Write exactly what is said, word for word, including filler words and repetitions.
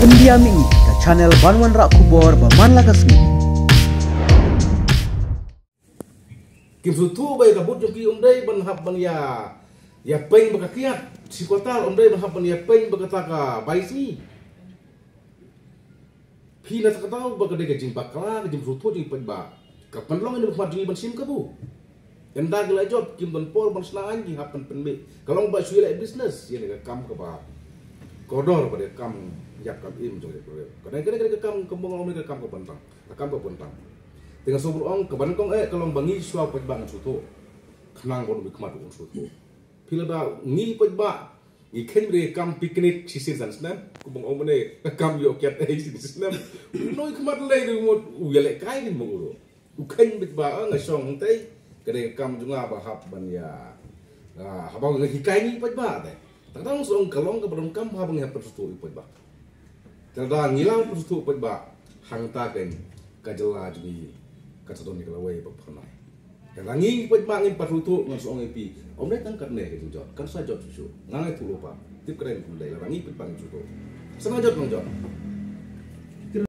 India Mini, ka channel ban wanrah khubor ba man la ka sngi. Kim sngewthuh ba ïa ka vote jong ki ym dei ban hap ban ïa, ïa peiñ ba ka kiad, shi kwata ym dei ban hap ban ïa peiñ ba kata ka bai sngi. Phi na ta ka daw ba ka dei ka jingbakla, ka jingsngewthuh jong i paidbah. Ka pynlong ïa ka khmat jong i ban shim kabu. Ynda ki la jop kim don por ban shna aiñ, ki hap ban pynmih. Ka long ba shu ïaleh business, ïa ka kam kaba kordor, ba dei ka kam ïap kam im jong ka. Ka dei, ka dei, ka dei ka kam, ka bang ong ka kam ka bantang. Ka kam ka bantang. Te nga sngewbha ong ka ban kong eh, ka long ba ngi shuwa paidbah ngan sngewthuh. Khnang ba ngi khmat ngan sngewthuh. Phi la da ngi paidbah, ngi kheiñ re kam picnic shisien san snem, kumba ong mane, kam ïoh kiad ei shisien snem. U nongkhmat lei u mut u ïalehkai kin mong u. U kheiñ paidbah, ah, nga shong hangtei, ka dei kam jong nga ba hap ban ïa. Ah, haba nga hikai ngi paidbah te. Tang tang song ka long kaba donkam haba ngi hap pynsngewthuh i paidbah. Te lada ngi la pynsngewthuh paidbah, hangta kein ka jylla jong ngi kan sa don ïa ka lawei ba phyrnai. Te lada ngi paidbah ngim pynsngewthuh, ngan sa ong ïa phi, ym dei tang katne ka jingjot, kan sa jot shuh shuh. Nga nga ïathuh lypa, tip ka dei kum dei, lada ngi paidbah ngim sngewthuh, sa nang jot nang jot.